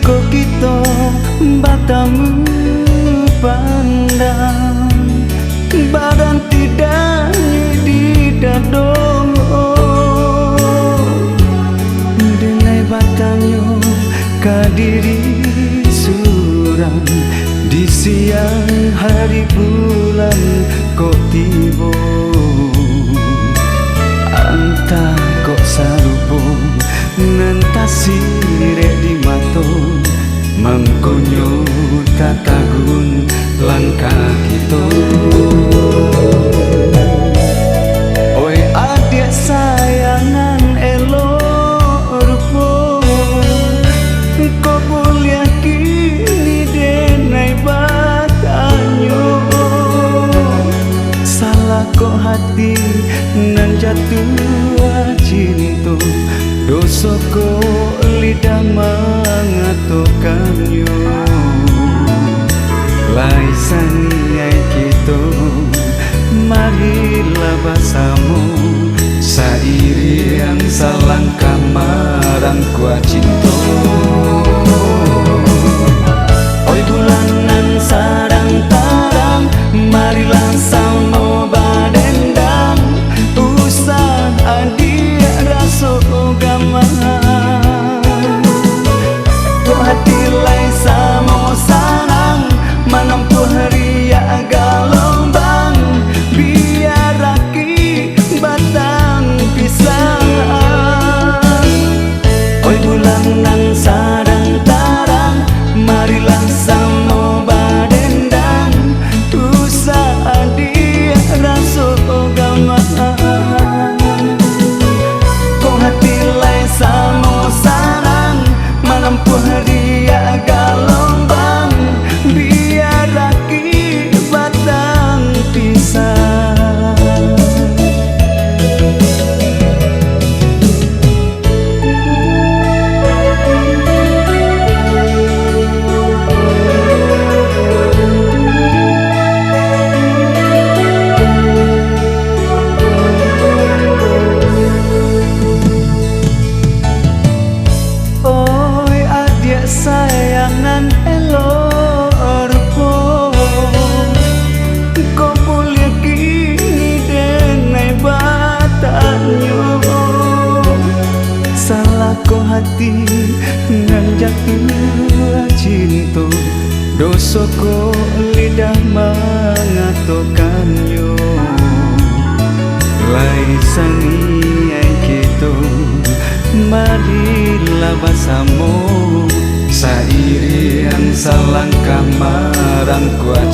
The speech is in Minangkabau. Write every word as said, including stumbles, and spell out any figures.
Ko kito batamu pandang, baranti danyuik di dado. Denai batanyo ka diri surang, di siang hari bulan kok tibo. Antah kok sarupo nan tasirek di mato, mangkonyo tatagun langkah kito. Oi adiak sayangan elok rupo, kok buliah kini denai batanyo. Salah kok hati nan jatuah cinto, doso kok lidah mangatokannyo. Lai saniai kito, marilah basamo, sairiang salangkah marangkua cinto. Oi bulan nan sadang tarang, marilah samo badendang, usah adiak raso gamang. Kok hati lai samo sanang, manampuah riak galombang, bia rakik batang pisang. Oi bulan nan sadang tarang, marilah samo badendang, usah adiak raso gamang. Kok hati lai samo sanang, manampuah riak galombang, bia rakik batang pisang. Oi adiak sayang nan elok rupo, kok buliah kini denai batanyo. Salah kok hati nan jatuah cinto, doso kok lidah mangatokannyo. Lai saniai kito, marilah basamo, sairiang salangkah marangkua